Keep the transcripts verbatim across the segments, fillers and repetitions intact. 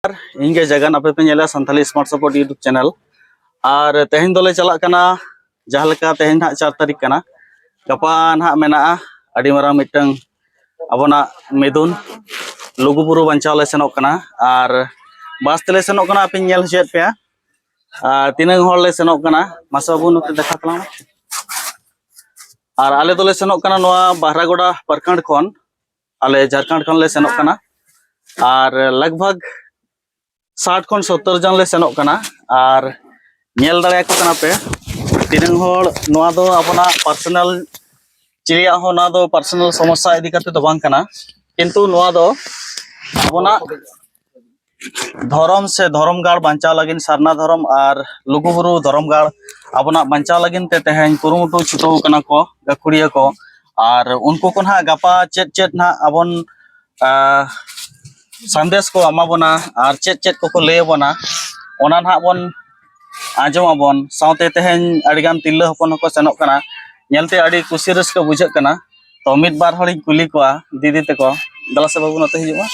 ᱤᱧ ᱜᱮ ᱡᱟᱜᱟᱱ, ᱟᱯᱮ ᱯᱮ ᱧᱮᱞᱟ Santali Smart Support YouTube channel᱾ ᱟᱨ ᱛᱮᱦᱮᱧ ᱫᱚᱞᱮ ᱪᱟᱞᱟᱜ ᱠᱟᱱᱟ, ᱡᱟᱦᱟᱸ ᱞᱮᱠᱟ ᱛᱮᱦᱮᱧ ᱱᱟᱦᱟᱜ ᱪᱟᱨ ᱛᱟᱹᱨᱤᱠᱷ ᱠᱟᱱᱟ, ᱜᱟᱯᱟ ᱱᱟᱦᱟᱜ ᱢᱮᱱᱟᱜᱼᱟ ᱟᱹᱰᱤ ᱢᱟᱨᱟᱝ ᱢᱤᱫᱴᱟᱝ ᱟᱵᱚᱱᱟᱜ ᱢᱤᱫᱩᱱ ᱞᱩᱜᱩᱵᱩᱨᱩ ᱵᱟᱧᱪᱟᱣ ᱞᱮ ᱥᱮᱱᱚᱜ ᱠᱟᱱᱟ᱾ ᱟᱨ ᱵᱟᱥ ᱛᱮᱞᱮ ᱥᱮᱱᱚᱜ ᱠᱟᱱᱟ, ᱟᱯᱮᱧ ᱧᱮᱞ ᱦᱚᱪᱚᱭᱮᱫ ᱯᱮᱭᱟ᱾ ᱟᱨ ᱛᱤᱱᱟᱹᱝ ᱦᱚᱲ ᱞᱮ ᱥᱮᱱᱚᱜ ᱠᱟᱱᱟ, ᱢᱟᱥᱮ ᱵᱟᱹᱵᱩ ᱱᱚᱛᱮ ᱫᱮᱠᱷᱟ ᱛᱟᱞᱟᱝ ᱢᱮ᱾ ᱟᱨ ᱟᱞᱮ ᱫᱚᱞᱮ ᱥᱮᱱᱚᱜ ᱠᱟᱱᱟ ᱱᱚᱣᱟ ᱵᱟᱦᱨᱟᱜᱚᱰᱟ ᱯᱨᱚᱠᱷᱚᱸᱰ ᱠᱷᱚᱱ, ᱟᱞᱮ ᱡᱷᱟᱲᱠᱷᱚᱸᱰ ᱠᱷᱚᱱ ᱞᱮ ᱥᱮᱱᱚᱜ ᱠᱟᱱᱟ᱾ ᱟᱨ ᱞᱟᱜᱽ ᱵᱷᱟᱜᱽ ᱥᱟᱴ ᱠᱷᱚᱱ ᱥᱚᱛᱛᱚᱨ ᱡᱚᱱ ᱞᱮ ᱥᱮᱱᱚᱜ ᱠᱟᱱᱟ᱾ ᱟᱨ ᱧᱮᱞ ᱫᱟᱲᱮᱭᱟᱠᱚ ᱠᱟᱱᱟ ᱯᱮ ᱛᱤᱱᱟᱹᱝ ᱦᱚᱲ᱾ ᱱᱚᱣᱟ ᱫᱚ ᱟᱵᱚᱱᱟᱜ ᱯᱟᱨᱥᱚᱱᱟᱞ, ᱪᱤᱞᱤᱭᱟᱜ ᱦᱚᱸ ᱱᱚᱣᱟ ᱫᱚ ᱯᱟᱨᱥᱚᱱᱟᱞ ᱥᱚᱢᱚᱥᱥᱟ ᱤᱫᱤ ᱠᱟᱛᱮ ᱫᱚ ᱵᱟᱝ ᱠᱟᱱᱟ, ᱠᱤᱱᱛᱩ ᱱᱚᱣᱟ ᱫᱚ ᱟᱵᱚᱱᱟᱜ ᱫᱷᱚᱨᱚᱢ ᱥᱮ ᱫᱷᱚᱨᱚᱢ ᱜᱟᱲ ᱵᱟᱧᱪᱟᱣ ᱞᱟᱹᱜᱤᱫ, ᱥᱟᱨᱱᱟ ᱫᱷᱚᱨᱚᱢ ᱟᱨ ᱞᱩᱜᱩᱵᱩᱨᱩ ᱫᱷᱚᱨᱚᱢ ᱜᱟᱲ ᱟᱵᱚᱱᱟᱜ ᱵᱟᱧᱪᱟᱣ ᱞᱟᱹᱜᱤᱫ ᱛᱮ ᱛᱮᱦᱮᱧ ᱠᱩᱨᱩᱢᱩᱴᱩ ᱪᱷᱩᱴᱟᱹᱣ ᱠᱟᱱᱟ ᱠᱚ ᱜᱟᱹᱠᱷᱩᱲᱤᱭᱟᱹ ᱠᱚ᱾ ᱟᱨ ᱩᱱᱠᱩ ᱠᱚ ᱱᱟᱦᱟᱜ ᱜᱟᱯᱟ ᱪᱮᱫ ᱪᱮᱫ ᱱᱟᱦᱟᱜ ᱟᱵᱚᱱ, ᱟᱸ, ᱥᱟᱸᱫᱮᱥ ᱠᱚ ᱮᱢᱟ ᱵᱚᱱᱟ ᱟᱨ ᱪᱮᱫ ᱪᱮᱫ ᱠᱚᱠᱚ ᱞᱟᱹᱭ ᱟᱵᱚᱱᱟ, ᱚᱱᱟ ᱱᱟᱦᱟᱜ ᱵᱚᱱ ᱟᱸᱡᱚᱢ ᱟᱵᱚᱱ᱾ ᱥᱟᱶᱛᱮ ᱛᱮᱦᱮᱧ ᱟᱹᱰᱤᱜᱟᱱ ᱛᱤᱨᱞᱟᱹ ᱦᱚᱯᱚᱱ ᱦᱚᱸᱠᱚ ᱥᱮᱱᱚᱜ ᱠᱟᱱᱟ, ᱧᱮᱞᱛᱮ ᱟᱹᱰᱤ ᱠᱩᱥᱤ ᱨᱟᱹᱥᱠᱟᱹ ᱵᱩᱡᱷᱟᱹᱜ ᱠᱟᱱᱟ᱾ ᱛᱚ ᱢᱤᱫ ᱵᱟᱨ ᱦᱚᱲᱤᱧ ᱠᱩᱞᱤ ᱠᱚᱣᱟ, ᱫᱤᱫᱤ ᱛᱟᱠᱚ, ᱫᱮᱞᱟ ᱥᱮ ᱵᱟᱹᱵᱩ ᱱᱚᱛᱮ ᱦᱤᱡᱩᱜ ᱢᱟ᱾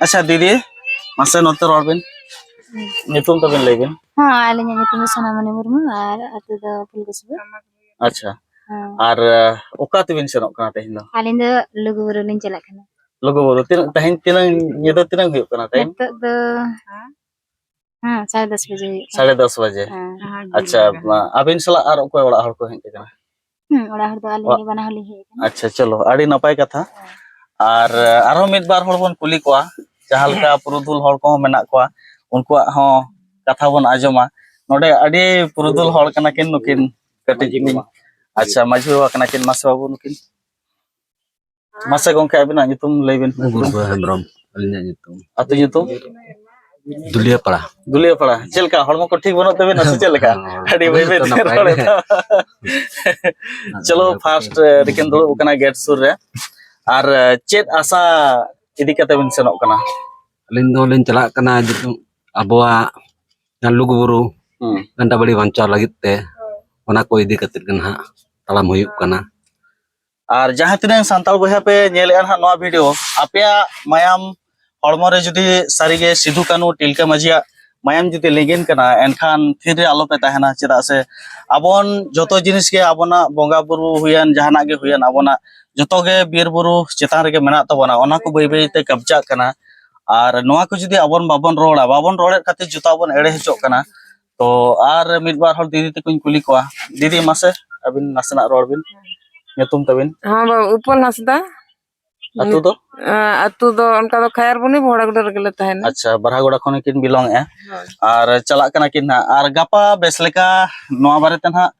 ᱟᱪᱪᱷᱟ ᱫᱤᱫᱤ, ᱢᱟᱥᱮ ᱱᱚᱛᱮ ᱨᱚᱲ ᱵᱤᱱ, ᱧᱩᱛᱩᱢ ᱛᱟᱵᱤᱱ ᱞᱟᱹᱭ ᱵᱤᱱ᱾ ᱦᱮᱸ, ᱟᱹᱞᱤᱧᱟᱜ ᱧᱩᱛᱩᱢ ᱫᱚ ᱥᱳᱱᱟᱢᱚᱱᱤ ᱢᱩᱨᱢᱩ ᱟᱨ ᱟᱹᱛᱩ ᱫᱚ ᱯᱷᱩᱞᱠᱩᱥᱢᱟ᱾ ᱟᱪᱪᱷᱟ᱾ ᱦᱮᱸ᱾ ᱟᱨ, ᱟᱸ, ᱚᱠᱟ ᱛᱮᱵᱤᱱ ᱥᱮᱱᱚᱜ ᱠᱟᱱᱟ ᱛᱮᱦᱮᱧ ᱫᱚ? ᱟᱹᱞᱤᱧ ᱫᱚ ᱞᱩᱜᱩᱵᱩᱨᱩ ᱞᱤᱧ ᱪᱟᱞᱟᱜ ᱠᱟᱱᱟ᱾ ᱞᱩᱜᱩᱵᱩᱨᱩ ᱛᱤᱱᱟᱹᱜ, ᱛᱮᱦᱮᱧ ᱛᱤᱱᱟᱹᱜ, ᱧᱤᱫᱟᱹ ᱛᱤᱱᱟᱹᱜ ᱦᱩᱭᱩᱜ ᱠᱟᱱᱟ ᱴᱟᱭᱤᱢ? ᱱᱤᱛᱚᱜ ᱫᱚ, ᱦᱮᱸ, ᱥᱟᱲᱮ ᱫᱚᱥ ᱵᱟᱡᱮ ᱦᱩᱭᱩᱜ ᱠᱟᱱᱟ᱾ ᱥᱟᱲᱮ ᱫᱚᱥ ᱵᱟᱡᱮ᱾ ᱦᱮᱸ᱾ ᱟᱪᱪᱷᱟ, ᱢᱟ, ᱟᱹᱵᱤᱱ ᱥᱟᱞᱟᱜ ᱟᱨ ᱚᱠᱚᱭ ᱚᱲᱟᱜ ᱦᱚᱲ ᱠᱚ ᱦᱮᱡ ᱟᱠᱟᱱᱟ? ᱦᱩᱸ, ᱚᱲᱟᱜ ᱦᱚᱲ ᱫᱚ ᱟᱹᱞᱤᱧ ᱜᱮ ᱵᱟᱱᱟ ᱦᱚᱲ ᱞᱤᱧ ᱦᱮᱡ ᱟᱠᱟᱱᱟ᱾ ᱟᱪᱪᱷᱟ, ᱪᱚᱞᱚ, ᱟᱹᱰᱤ ᱱᱟᱯᱟᱭ ᱠᱟᱛᱷᱟ᱾ ᱟᱨ, ᱟᱨᱦᱚᱸ ᱢᱤᱫ ᱵᱟᱨ ᱦᱚᱲ ᱵᱚᱱ ᱠᱩᱞᱤ ᱠᱚᱣᱟ, ᱡᱟᱦᱟᱸ ᱞᱮᱠᱟ ᱯᱩᱨᱩᱫᱷᱩᱞ ᱦᱚᱲ ᱠᱚᱦᱚᱸ ᱢᱮᱱᱟᱜ ᱠᱚᱣᱟ, ᱩᱱᱠᱩᱣᱟᱜ ᱦᱚᱸ ᱠᱟᱛᱷᱟ ᱵᱚᱱ ᱟᱸᱡᱚᱢᱟ᱾ ᱱᱚᱰᱮ ᱟᱹᱰᱤ ᱯᱩᱨᱩᱫᱷᱩᱞ ᱦᱚᱲ ᱠᱟᱱᱟ ᱠᱤᱱ ᱱᱩᱠᱤᱱ, ᱠᱟᱹᱴᱤᱡ ᱢᱟᱹᱡᱷᱤ ᱵᱟᱵᱟ᱾ ᱟᱪᱪᱷᱟ, ᱢᱟᱹᱡᱷᱤ ᱵᱟᱵᱟ ᱠᱟᱱᱟ ᱠᱤᱱ, ᱢᱟᱥᱮ ᱵᱟᱹᱵᱩ ᱱᱩᱠᱤᱱ᱾ ᱢᱟᱥᱮ ᱜᱚᱝᱠᱮ, ᱟᱹᱵᱤᱱᱟᱜ ᱧᱩᱛᱩᱢ ᱞᱟᱹᱭ ᱵᱤᱱ᱾ ᱜᱩᱨᱵᱟᱹ ᱦᱮᱢᱵᱨᱚᱢ, ᱟᱹᱞᱤᱧᱟᱜ ᱧᱩᱛᱩᱢ᱾ ᱟᱹᱛᱩ ᱧᱩᱛᱩᱢ? ᱫᱩᱞᱤᱭᱟᱹᱯᱟᱲᱟ᱾ ᱫᱩᱞᱤᱭᱟᱹᱯᱟᱲᱟ᱾ ᱪᱮᱫ ᱞᱮᱠᱟ, ᱦᱚᱲᱢᱚ ᱠᱚ ᱴᱷᱤᱠ ᱵᱟᱹᱱᱩᱜ ᱛᱟᱵᱤᱱᱟ ᱥᱮ ᱪᱮᱫ ᱞᱮᱠᱟ? ᱦᱮᱸ, ᱦᱚᱲᱢᱚ ᱟᱹᱰᱤ ᱵᱟᱹᱭ ᱵᱟᱹᱭ ᱡᱚᱛᱚ ᱛᱮ ᱱᱟᱯᱟᱭ ᱨᱚᱲ ᱜᱮ᱾ ᱮᱫᱟ᱾ ᱪᱚᱞᱚ, ᱱᱟᱯᱟᱭ ᱯᱷᱟᱥᱴ, ᱮ, ᱨᱮᱠᱤᱱ ᱫᱩᱲᱩᱵ ᱟᱠᱟᱱᱟ ᱜᱮᱴ ᱥᱩᱨ ᱨᱮ᱾ ᱟᱨ, ᱮ, ᱪᱮᱫ ᱟᱥᱟ ᱤᱫᱤ ᱠᱟᱛᱮ ᱵᱤᱱ ᱥᱮᱱᱚᱜ ᱠᱟᱱᱟ? ᱟᱹᱞᱤᱧ ᱫᱚᱞᱤᱧ ᱪᱟᱞᱟᱜ ᱠᱟᱱᱟ ᱡᱮᱦᱮᱛᱩ ᱟᱵᱚᱣᱟᱜ ᱡᱟᱦᱟᱸ ᱞᱩᱜᱩᱵᱩᱨᱩ, ᱦᱩᱸ᱾ ᱜᱷᱟᱱᱴᱟ ᱵᱟᱲᱮ ᱵᱟᱧᱪᱟᱣ ᱞᱟᱹᱜᱤᱫ ᱛᱮ, ᱚᱱᱟ ᱠᱚ ᱤᱫᱤ ᱠᱟᱛᱮ ᱜᱮ ᱱᱟᱦᱟᱜ ᱛᱟᱲᱟᱢ ᱦᱩᱭᱩᱜ ᱠᱟᱱᱟ᱾ ᱟᱨ ᱡᱟᱦᱟᱸ ᱛᱤᱱᱟᱹᱜ ᱥᱟᱱᱛᱟᱲ ᱵᱚᱭᱦᱟ ᱯᱮ ᱧᱮᱞᱮᱫᱼᱟ ᱱᱟᱦᱟᱜ ᱱᱚᱣᱟ ᱵᱷᱤᱰᱤᱭᱳ, ᱟᱯᱮᱭᱟᱜ ᱢᱟᱭᱟᱢ ᱦᱚᱲᱢᱚ ᱨᱮ ᱡᱩᱫᱤ ᱥᱟᱹᱨᱤᱜᱮ ᱥᱤᱫᱷᱩ ᱠᱟᱹᱱᱦᱩ ᱛᱤᱞᱠᱟᱹ ᱢᱟᱹᱡᱷᱤᱭᱟᱜ ᱢᱟᱭᱟᱢ ᱡᱩᱫᱤ ᱞᱤᱸᱜᱤᱱ ᱠᱟᱱᱟ, ᱮᱱᱠᱷᱟᱱ ᱛᱷᱤᱨ ᱨᱮ ᱟᱞᱚᱯᱮ ᱛᱟᱦᱮᱱᱟ᱾ ᱪᱮᱫᱟᱜ ᱥᱮ ᱟᱵᱚᱱ ᱡᱚᱛᱚ ᱡᱤᱱᱤᱥ ᱜᱮ, ᱟᱵᱚᱱᱟᱜ ᱵᱚᱸᱜᱟ ᱵᱩᱨᱩ ᱦᱩᱭᱮᱱ, ᱡᱟᱦᱟᱱᱟᱜ ᱜᱮ ᱦᱩᱭᱮᱱ, ᱟᱵᱚᱱᱟᱜ ᱡᱚᱛᱚ ᱜᱮ ᱵᱤᱨ ᱵᱩᱨᱩ ᱪᱮᱛᱟᱱ ᱨᱮᱜᱮ ᱢᱮᱱᱟᱜ ᱛᱟᱵᱚᱱᱟ᱾ ᱚᱱᱟ ᱠᱚ ᱵᱟᱹᱭ ᱵᱟᱹᱭ ᱛᱮ ᱠᱟᱵᱽᱡᱟᱜ ᱠᱟᱱᱟ᱾ ᱟᱨ ᱱᱚᱣᱟ ᱠᱚ ᱡᱩᱫᱤ ᱟᱵᱚᱱ ᱵᱟᱵᱚᱱ ᱨᱚᱲᱟ, ᱵᱟᱵᱚᱱ ᱨᱚᱲᱮᱫ ᱠᱷᱟᱹᱛᱤᱨ ᱡᱚᱛᱚ ᱵᱚᱱ ᱮᱲᱮ ᱦᱚᱪᱚᱜ ᱠᱟᱱᱟ᱾ ᱛᱚ ᱟᱨ ᱢᱤᱫ ᱵᱟᱨ ᱦᱚᱲ ᱫᱤᱫᱤ ᱛᱟᱠᱚᱧ ᱠᱩᱞᱤ ᱠᱚᱣᱟ᱾ ᱫᱤᱫᱤ, ᱢᱟᱥᱮ ᱟᱹᱵᱤᱱ ᱱᱟᱥᱮᱱᱟᱜ ᱨᱚᱲ ᱵᱤᱱ, ᱧᱩᱛᱩᱢ ᱛᱟᱹᱵᱤᱱ? ᱦᱚᱸ ᱵᱟᱵᱟ, ᱩᱯᱟᱹᱞ ᱦᱟᱸᱥᱫᱟ᱾ ᱟᱹᱛᱩ ᱫᱚ? ᱟᱸ, ᱟᱹᱛᱩ ᱫᱚ ᱚᱱᱠᱟ ᱫᱚ ᱠᱷᱟᱭᱟᱨᱵᱚᱱᱤ ᱵᱷᱚᱲᱟᱜᱩᱰᱟᱹ ᱨᱮᱜᱮ ᱞᱮ ᱛᱟᱦᱮᱱᱟ᱾ ᱟᱪᱪᱷᱟ, ᱵᱟᱨᱦᱟᱜᱚᱲᱟ ᱠᱷᱚᱱ ᱠᱤᱱ ᱵᱤᱞᱚᱝ ᱮᱜᱼᱟ᱾ ᱦᱳᱭ᱾ ᱟᱨ ᱪᱟᱞᱟᱜ ᱠᱟᱱᱟ ᱠᱤᱱ ᱱᱟᱦᱟᱜ᱾ ᱟᱨ ᱜᱟᱯᱟ ᱵᱮᱥ ᱞᱮᱠᱟ ᱱᱚᱣᱟ ᱵᱟᱨᱮᱛᱮ ᱱᱟᱦᱟᱜ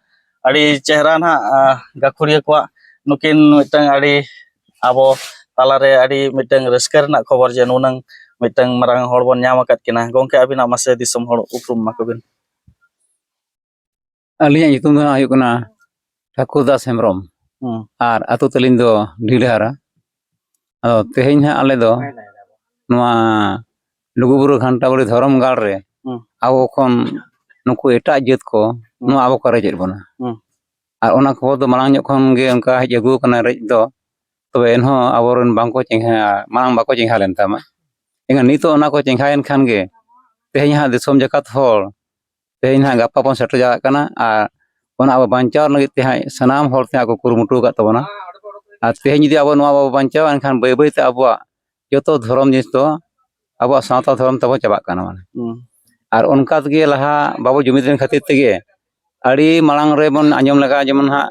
ᱟᱹᱰᱤ ᱪᱮᱦᱨᱟ ᱱᱟᱦᱟᱜ, ᱟᱸ, ᱜᱟᱹᱠᱷᱩᱲᱤᱭᱟᱹ ᱠᱚᱣᱟᱜ ᱱᱩᱠᱤᱱ ᱢᱤᱫᱴᱟᱝ ᱟᱹᱰᱤ ᱟᱵᱚ ᱛᱟᱞᱟᱨᱮ ᱟᱹᱰᱤ ᱢᱤᱫᱴᱟᱝ ᱨᱟᱹᱥᱠᱟᱹ ᱨᱮᱱᱟᱜ ᱠᱷᱚᱵᱚᱨ ᱡᱮ ᱱᱩᱱᱟᱹᱝ ᱢᱤᱫᱴᱟᱝ ᱢᱟᱨᱟᱝ ᱦᱚᱲ ᱵᱚᱱ ᱧᱟᱢ ᱟᱠᱟᱫ ᱠᱤᱱᱟ᱾ ᱜᱚᱢᱠᱮ, ᱟᱹᱵᱤᱱᱟᱜ ᱢᱟᱥᱮ ᱫᱤᱥᱚᱢ ᱦᱚᱲ ᱩᱯᱨᱩᱢ ᱮᱢᱟ ᱠᱚᱵᱤᱱ᱾ ᱟᱹᱞᱤᱧᱟᱜ ᱧᱩᱛᱩᱢ ᱫᱚ ᱦᱟᱸᱜ ᱦᱩᱭᱩᱜ ᱠᱟᱱᱟ ᱴᱷᱟᱹᱠᱩᱨ ᱫᱟᱥ ᱦᱮᱢᱵᱨᱚᱢ᱾ ᱦᱩᱸ᱾ ᱟᱨ ᱟᱹᱛᱩ ᱛᱟᱹᱞᱤᱧ ᱫᱚ ᱰᱤᱰᱷᱟᱨᱟ᱾ ᱟᱫᱚ ᱛᱮᱦᱮᱧ ᱦᱟᱸᱜ ᱟᱞᱮ ᱫᱚ ᱱᱚᱣᱟ ᱞᱩᱜᱩᱵᱩᱨᱩ ᱜᱷᱟᱱᱴᱟ ᱵᱟᱲᱮ ᱫᱷᱚᱨᱚᱢ ᱜᱟᱲ ᱨᱮ ᱦᱩᱸ᱾ ᱟᱵᱚ ᱠᱷᱚᱱ ᱱᱩᱠᱩ ᱮᱴᱟᱜ ᱡᱟᱹᱛ ᱠᱚ ᱦᱩᱸ᱾ ᱱᱚᱣᱟ ᱟᱵᱚ ᱠᱚ ᱨᱮᱡᱮᱫ ᱵᱚᱱᱟ᱾ ᱦᱩᱸ᱾ ᱟᱨ ᱚᱱᱟ ᱠᱷᱚᱵᱚᱨ ᱫᱚ ᱢᱟᱲᱟᱝ ᱧᱚᱜ ᱠᱷᱚᱱ ᱜᱮ ᱚᱱᱠᱟ ᱦᱮᱡ ᱟᱹᱜᱩ ᱟᱠᱟᱱᱟ ᱨᱮᱡ ᱫᱚ᱾ ᱛᱚᱵᱮ ᱮᱱᱦᱚᱸ ᱟᱵᱚᱨᱮᱱ ᱵᱟᱝᱠᱚ ᱪᱮᱸᱜᱷᱟ, ᱢᱟᱲᱟᱝ ᱵᱟᱠᱚ ᱪᱮᱸᱜᱷᱟ ᱞᱮᱱ ᱛᱟᱢᱟ᱾ ᱮᱱᱠᱷᱟᱱ ᱱᱤᱛᱚᱜ ᱚᱱᱟ ᱠᱚ ᱪᱮᱸᱜᱷᱟᱭᱮᱱ ᱠᱷᱟᱱ ᱜᱮ ᱛᱮᱦᱮᱧ ᱦᱟᱸᱜ ᱫᱤᱥᱚᱢ ᱡᱟᱠᱟᱛ ᱦᱚᱲ ᱛᱮᱦᱮᱧ ᱦᱟᱸᱜ ᱜᱟᱯᱟ ᱵᱚᱱ ᱥᱮᱴᱮᱨ ᱡᱟᱣᱨᱟᱜ ᱠᱟᱱᱟ᱾ ᱟᱨ ᱚᱱᱟ ᱟᱵᱚ ᱵᱟᱧᱪᱟᱣ ᱞᱟᱹᱜᱤᱫ ᱛᱮ ᱦᱟᱸᱜ ᱥᱟᱱᱟᱢ ᱦᱚᱲ ᱛᱮ ᱦᱟᱸᱜ ᱠᱚ ᱠᱩᱨᱩᱢᱩᱴᱩ ᱟᱠᱟᱫ ᱛᱟᱵᱚᱱᱟ᱾ ᱟᱨ ᱛᱮᱦᱮᱧ ᱡᱩᱫᱤ ᱟᱵᱚ ᱱᱚᱣᱟ ᱵᱟᱵᱚ ᱵᱟᱧᱪᱟᱣᱟ, ᱮᱱᱠᱷᱟᱱ ᱵᱟᱹᱭ ᱵᱟᱹᱭ ᱛᱮ ᱟᱵᱚᱣᱟᱜ ᱡᱚᱛᱚ ᱫᱷᱚᱨᱚᱢ ᱡᱤᱱᱤᱥ ᱫᱚ ᱟᱵᱚᱣᱟᱜ ᱥᱟᱶᱛᱟ ᱫᱷᱚᱨᱚᱢ ᱛᱟᱵᱚ ᱪᱟᱵᱟᱜ ᱠᱟᱱᱟ᱾ ᱢᱟᱱᱮ ᱦᱩᱸ᱾ ᱟᱨ ᱚᱱᱠᱟ ᱛᱮᱜᱮ ᱞᱟᱦᱟ ᱵᱟᱵᱚ ᱡᱩᱢᱤᱫ ᱞᱮᱱ ᱠᱷᱟᱹᱛᱤᱨ ᱛᱮᱜᱮ ᱟᱹᱰᱤ ᱢᱟᱲᱟᱝ ᱨᱮᱵᱚᱱ ᱟᱸᱡᱚᱢ ᱞᱮᱜᱟ, ᱡᱮᱢᱚᱱ ᱦᱟᱸᱜ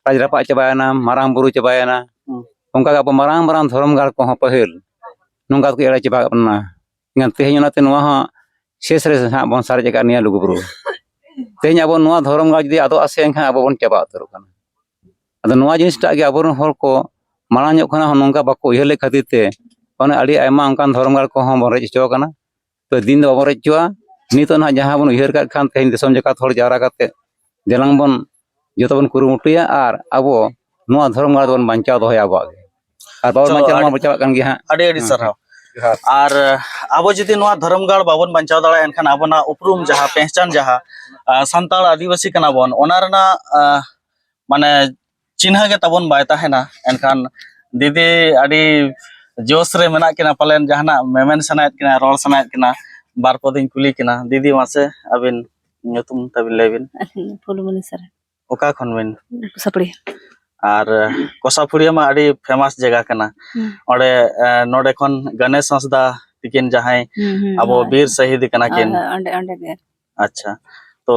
ᱨᱟᱡᱽ ᱨᱟᱯᱟᱜ ᱪᱟᱵᱟᱭᱮᱱᱟ, ᱢᱟᱨᱟᱝ ᱵᱩᱨᱩ ᱪᱟᱵᱟᱭᱮᱱᱟ᱾ ᱦᱩᱸ᱾ ᱚᱱᱠᱟ ᱜᱮ ᱟᱵᱚ ᱢᱟᱨᱟᱝ ᱢᱟᱨᱟᱝ ᱫᱷᱚᱨᱚᱢ ᱜᱟᱲ ᱠᱚᱦᱚᱸ ᱯᱟᱹᱦᱤᱞ ᱱᱚᱝᱠᱟ ᱛᱮᱠᱚ ᱮᱲᱮ ᱪᱟᱵᱟ ᱠᱟᱜ ᱵᱚᱱᱟ᱾ ᱮᱱᱠᱷᱟᱱ ᱛᱮᱦᱮᱧ ᱚᱱᱟᱛᱮ ᱱᱚᱣᱟ ᱦᱚᱸ ᱥᱮᱥ ᱨᱮ ᱦᱟᱸᱜ ᱵᱚᱱ ᱥᱟᱨᱮᱡ ᱟᱠᱟᱫ ᱱᱤᱭᱟᱹ ᱞᱩᱜᱩᱵᱩᱨᱩ᱾ ᱛᱮᱦᱮᱧ ᱟᱵᱚ ᱱᱚᱣᱟ ᱫᱷᱚᱨᱚᱢ ᱜᱟᱲ ᱡᱩᱫᱤ ᱟᱫᱚᱜᱼᱟ ᱥᱮ, ᱮᱱᱠᱷᱟᱱ ᱟᱵᱚ ᱵᱚᱱ ᱪᱟᱵᱟ ᱩᱛᱟᱹᱨᱚᱜ ᱠᱟᱱᱟ᱾ ᱟᱫᱚ ᱱᱚᱣᱟ ᱡᱤᱱᱤᱥᱴᱟᱜ ᱜᱮ ᱟᱵᱚᱨᱮᱱ ᱦᱚᱲ ᱠᱚ ᱢᱟᱲᱟᱝ ᱧᱚᱜ ᱠᱷᱚᱱᱟᱜ ᱦᱚᱸ ᱱᱚᱝᱠᱟ ᱵᱟᱠᱚ ᱩᱭᱦᱟᱹᱨ ᱞᱮᱫ ᱠᱷᱟᱹᱛᱤᱨ ᱛᱮ, ᱚᱱᱮ ᱟᱹᱰᱤ ᱟᱭᱢᱟ ᱚᱱᱠᱟᱱ ᱫᱷᱚᱨᱚᱢ ᱜᱟᱲ ᱠᱚᱦᱚᱸ ᱵᱚᱱ ᱨᱮᱡ ᱦᱚᱪᱚ ᱟᱠᱟᱱᱟ᱾ ᱛᱚ, ᱫᱤᱱ ᱫᱚ ᱵᱟᱵᱚᱱ ᱨᱮᱡ ᱦᱚᱪᱚᱣᱟ᱾ ᱱᱤᱛᱚᱜ ᱱᱟᱦᱟᱜ ᱡᱟᱦᱟᱸ ᱵᱚᱱ ᱩᱭᱦᱟᱹᱨ ᱠᱟᱜ ᱠᱷᱟᱱ, ᱛᱮᱦᱮᱧ ᱫᱤᱥᱚᱢ ᱡᱟᱠᱟᱛ ᱦᱚᱲ ᱡᱟᱣᱨᱟ ᱠᱟᱛᱮ ᱫᱮᱞᱟᱝ ᱵᱚᱱ ᱡᱚᱛᱚ ᱵᱚᱱ ᱠᱩᱨᱩᱢᱩᱴᱩᱭᱟ ᱟᱨ ᱟᱵᱚ ᱱᱚᱣᱟ ᱫᱷᱚᱨᱚᱢ ᱜᱟᱲ ᱫᱚᱵᱚᱱ ᱵᱟᱧᱪᱟᱣ ᱫᱚᱦᱚᱭᱟ ᱟᱵᱚᱣᱟᱜ ᱜᱮ᱾ ᱟᱨ ᱵᱟᱵᱚᱱ ᱪᱚ, ᱵᱟᱧᱪᱟᱣ ᱟᱹᱰᱤ, ᱢᱟ ᱵᱚᱱ ᱪᱟᱵᱟᱜ ᱠᱟᱱ ᱜᱮᱭᱟ ᱦᱟᱸᱜ᱾ ᱟᱹᱰᱤ ᱟᱹᱰᱤ ᱦᱮᱸ᱾ ᱥᱟᱨᱦᱟᱣ᱾ ᱡᱚᱦᱟᱨ᱾ ᱟᱨ ᱟᱵᱚ ᱡᱩᱫᱤ ᱱᱚᱣᱟ ᱫᱷᱚᱨᱚᱢ ᱜᱟᱲ ᱵᱟᱵᱚᱱ ᱵᱟᱧᱪᱟᱣ ᱫᱟᱲᱮᱭᱟᱜᱼᱟ, ᱮᱱᱠᱷᱟᱱ ᱟᱵᱚᱱᱟᱜ ᱩᱯᱨᱩᱢ ᱡᱟᱦᱟᱸ, ᱯᱮᱦᱪᱟᱱ ᱡᱟᱦᱟᱸ, ᱟᱸ, ᱥᱟᱱᱛᱟᱲ ᱟᱹᱫᱤᱵᱟᱹᱥᱤ ᱠᱟᱱᱟ ᱵᱚᱱ, ᱚᱱᱟ ᱨᱮᱱᱟᱜ, ᱟᱸ, ᱢᱟᱱᱮ ᱪᱤᱱᱦᱟᱹ ᱜᱮ ᱛᱟᱵᱚᱱ ᱵᱟᱭ ᱛᱟᱦᱮᱱᱟ᱾ ᱮᱱᱠᱷᱟᱱ ᱫᱤᱫᱤ, ᱟᱹᱰᱤ ᱡᱳᱥ ᱨᱮ ᱢᱮᱱᱟᱜ ᱠᱤᱱᱟ, ᱯᱟᱞᱮᱱ ᱡᱟᱦᱟᱱᱟᱜ ᱢᱮᱢᱮᱱ ᱥᱟᱱᱟᱭᱮᱫ ᱠᱤᱱᱟ, ᱨᱚᱲ ᱥᱟᱱᱟᱭᱮᱫ ᱠᱤᱱᱟ, ᱵᱟᱨ ᱯᱚᱫᱤᱧ ᱠᱩᱞᱤ ᱠᱤᱱᱟ᱾ ᱫᱤᱫᱤ, ᱢᱟᱥᱮ ᱟᱹᱵᱤᱱ ᱧᱩᱛᱩᱢ ᱛᱟᱵᱤᱱ ᱞᱟᱹᱭ ᱵᱤᱱ᱾ ᱟᱹᱞᱤᱧ ᱯᱷᱩᱞᱢᱚᱱᱤ ᱥᱚᱨᱮᱱ᱾ ᱚᱠᱟ ᱠᱷᱚᱱ ᱵᱤᱱ? ᱥᱟᱯᱲᱤ᱾ ᱟᱨ ᱠᱚᱥᱟᱯᱷᱩᱲᱤᱭᱟᱹ ᱢᱟ ᱟᱹᱰᱤ ᱯᱷᱮᱢᱟᱥ ᱡᱟᱭᱜᱟ ᱠᱟᱱᱟ᱾ ᱦᱩᱸ᱾ ᱚᱸᱰᱮ, ᱮ, ᱱᱚᱰᱮ ᱠᱷᱚᱱ ᱜᱚᱱᱮᱥ ᱦᱟᱸᱥᱫᱟ ᱛᱤᱠᱤᱱ ᱡᱟᱦᱟᱸᱭ ᱦᱩᱸ, ᱦᱩᱸ, ᱟᱵᱚ ᱦᱳᱭ᱾ ᱵᱤᱨ ᱥᱟᱹᱦᱤᱫ ᱠᱟᱱᱟ ᱠᱤᱱ᱾ ᱦᱳᱭ, ᱦᱳᱭ, ᱚᱸᱰᱮ, ᱚᱸᱰᱮ ᱜᱮ᱾ ᱟᱪᱪᱷᱟ, ᱛᱚ,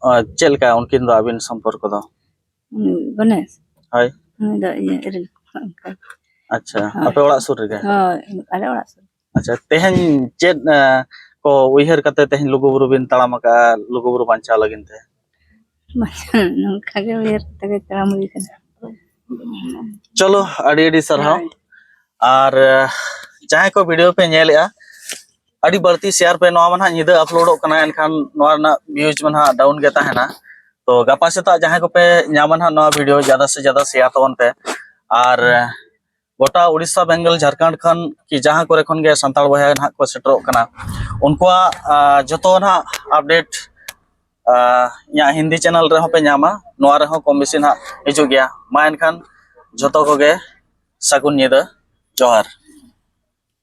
ᱮ, ᱪᱮᱫ ᱞᱮᱠᱟ ᱩᱱᱠᱤᱱ ᱫᱚ ᱟᱹᱵᱤᱱ ᱥᱚᱢᱯᱚᱨᱠᱚ ᱫᱚ? ᱩᱱᱤ ᱜᱚᱱᱮᱥ? ᱦᱳᱭ᱾ ᱩᱱᱤ ᱫᱚ ᱤᱧ ᱨᱮᱱ ᱚᱱᱠᱟ᱾ ᱟᱪᱪᱷᱟ, ᱦᱳᱭ᱾ ᱟᱯᱮ ᱚᱲᱟᱜ ᱥᱩᱨ ᱨᱮᱜᱮ? ᱦᱳᱭ, ᱟᱞᱮ ᱚᱲᱟᱜ ᱥᱩᱨ᱾ ᱟᱪᱪᱷᱟ, ᱛᱮᱦᱮᱧ ᱪᱮᱫ, ᱮ, ᱠᱚ ᱩᱭᱦᱟᱹᱨ ᱠᱟᱛᱮ ᱛᱮᱦᱮᱧ ᱞᱩᱜᱩᱵᱩᱨᱩ ᱵᱤᱱ ᱛᱟᱲᱟᱢ ᱟᱠᱟᱫᱼᱟ, ᱞᱩᱜᱩᱵᱩᱨᱩ ᱵᱟᱧᱪᱟᱣ ᱞᱟᱹᱜᱤᱫ ᱛᱮ? ᱱᱚᱝᱠᱟ ᱜᱮ ᱩᱭᱦᱟᱹᱨ ᱠᱟᱛᱮ ᱜᱮ ᱛᱟᱲᱟᱢ ᱦᱩᱭ ᱠᱟᱱᱟ᱾ ᱪᱚᱞᱚ, ᱟᱹᱰᱤ ᱟᱹᱰᱤ ᱥᱟᱨᱦᱟᱣ᱾ ᱦᱳᱭ᱾ ᱟᱨ, ᱮ, ᱡᱟᱦᱟᱸᱭ ᱠᱚ ᱵᱷᱤᱰᱤᱭᱳ ᱯᱮ ᱧᱮᱞᱮᱜᱼᱟ, ᱟᱹᱰᱤ ᱵᱟᱹᱲᱛᱤ ᱥᱮᱭᱟᱨ ᱯᱮ᱾ ᱱᱚᱣᱟ ᱢᱟ ᱱᱟᱦᱟᱜ ᱧᱤᱫᱟᱹ ᱟᱯᱞᱳᱰᱚᱜ ᱠᱟᱱᱟ, ᱮᱱᱠᱷᱟᱱ ᱱᱚᱣᱟ ᱨᱮᱱᱟᱜ ᱵᱷᱤᱭᱩᱡᱽ ᱢᱟ ᱱᱟᱦᱟᱜ ᱰᱟᱣᱩᱱ ᱜᱮ ᱛᱟᱦᱮᱱᱟ᱾ ᱛᱚ ᱜᱟᱯᱟ ᱥᱮᱛᱟᱜ ᱡᱟᱦᱟᱸᱭ ᱠᱚᱯᱮ ᱧᱟᱢᱟ ᱱᱟᱦᱟᱜ ᱱᱚᱣᱟ ᱵᱷᱤᱰᱤᱭᱳ, ᱡᱟᱫᱟ ᱥᱮ ᱡᱟᱫᱟ ᱥᱮᱭᱟᱨ ᱛᱟᱵᱚᱱ ᱯᱮ᱾ ᱟᱨ, ᱮ, ᱜᱚᱴᱟ ᱩᱲᱤᱥᱥᱟ, ᱵᱮᱝᱜᱚᱞ, ᱡᱷᱟᱲᱠᱷᱚᱸᱰ ᱠᱷᱚᱱ ᱠᱤ ᱡᱟᱦᱟᱸ ᱠᱚᱨᱮ ᱠᱷᱚᱱ ᱜᱮ ᱥᱟᱱᱛᱟᱲ ᱵᱚᱭᱦᱟ ᱱᱟᱦᱟᱜ ᱠᱚ ᱥᱮᱴᱮᱨᱚᱜ ᱠᱟᱱᱟ, ᱩᱱᱠᱩᱣᱟᱜ, ᱟ, ᱡᱚᱛᱚ ᱱᱟᱦᱟᱜ ᱟᱯᱰᱮᱴ, ᱟ, ᱤᱧᱟᱹᱜ ᱦᱤᱱᱫᱤ ᱪᱮᱱᱮᱞ ᱨᱮᱦᱚᱸ ᱯᱮ ᱧᱟᱢᱟ, ᱱᱚᱣᱟ ᱨᱮᱦᱚᱸ ᱠᱚᱢ ᱵᱮᱥᱤ ᱱᱟᱦᱟᱜ ᱦᱤᱡᱩᱜ ᱜᱮᱭᱟ᱾ ᱢᱟ ᱮᱱᱠᱷᱟᱱ ᱡᱚᱛᱚ ᱠᱚᱜᱮ ᱥᱟᱹᱜᱩᱱ ᱧᱤᱫᱟᱹ, ᱡᱚᱦᱟᱨ᱾